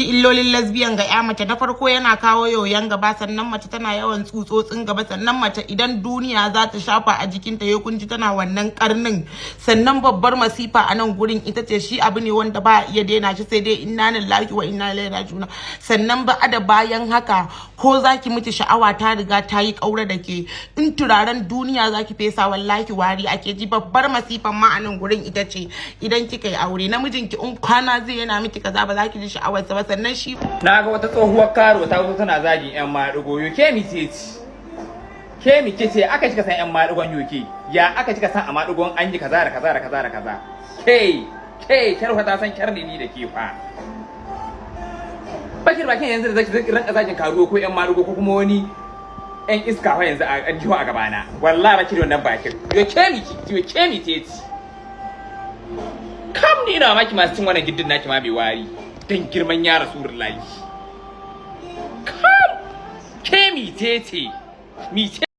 ji illolin lesbian ga ya mace. Na farko, yana kawo yoyon gaba, sannan mace tana yawan tsutsotsin gaba, sannan mace idan duniya za ta shafa a jikinta ya kun ji tana wannan karnin. Sannan babbar masifa a nan gurin ita ce shi abu ne wanda ba a iya daina shi, sai dai inna lillahi wa inna ilaihi raji'un. Sannan ba da bayan haka, ko zaki miki sha'awa ta riga ta yi kaura da ke, in turaren duniya zaki fesa, wallahi wari ake ji. Babbar masifan ma a nan gurin ita ce idan kika yi aure, namijinki in kwana zai yana miki kaza, ba za ki ji sha'awarsa ba. Sannan shi Na ga wata tsohuwar karo ta zo tana zagin yan maɗigo. Yo, ke mi ce ci? Ke mi ce aka kika san yan maɗigon? Yoke ya aka kika san a maɗigon an yi kaza da kaza da kaza da kaza? Ke ke kyar ta san kyar ne ni da ke fa. Bakin bakin yanzu da zaki rinka zagin karuwa ko yan maɗigo ko kuma wani yan iska fa yanzu a jiho a gabana. Wallahi baki da wannan bakin. Yo, ke mi, yo, ke mi ce ci? Kam ni ina maki masu cin wannan giddin naki ma mai wari. Dan girman ya Rasulullahi. Kam ke mi tete mi?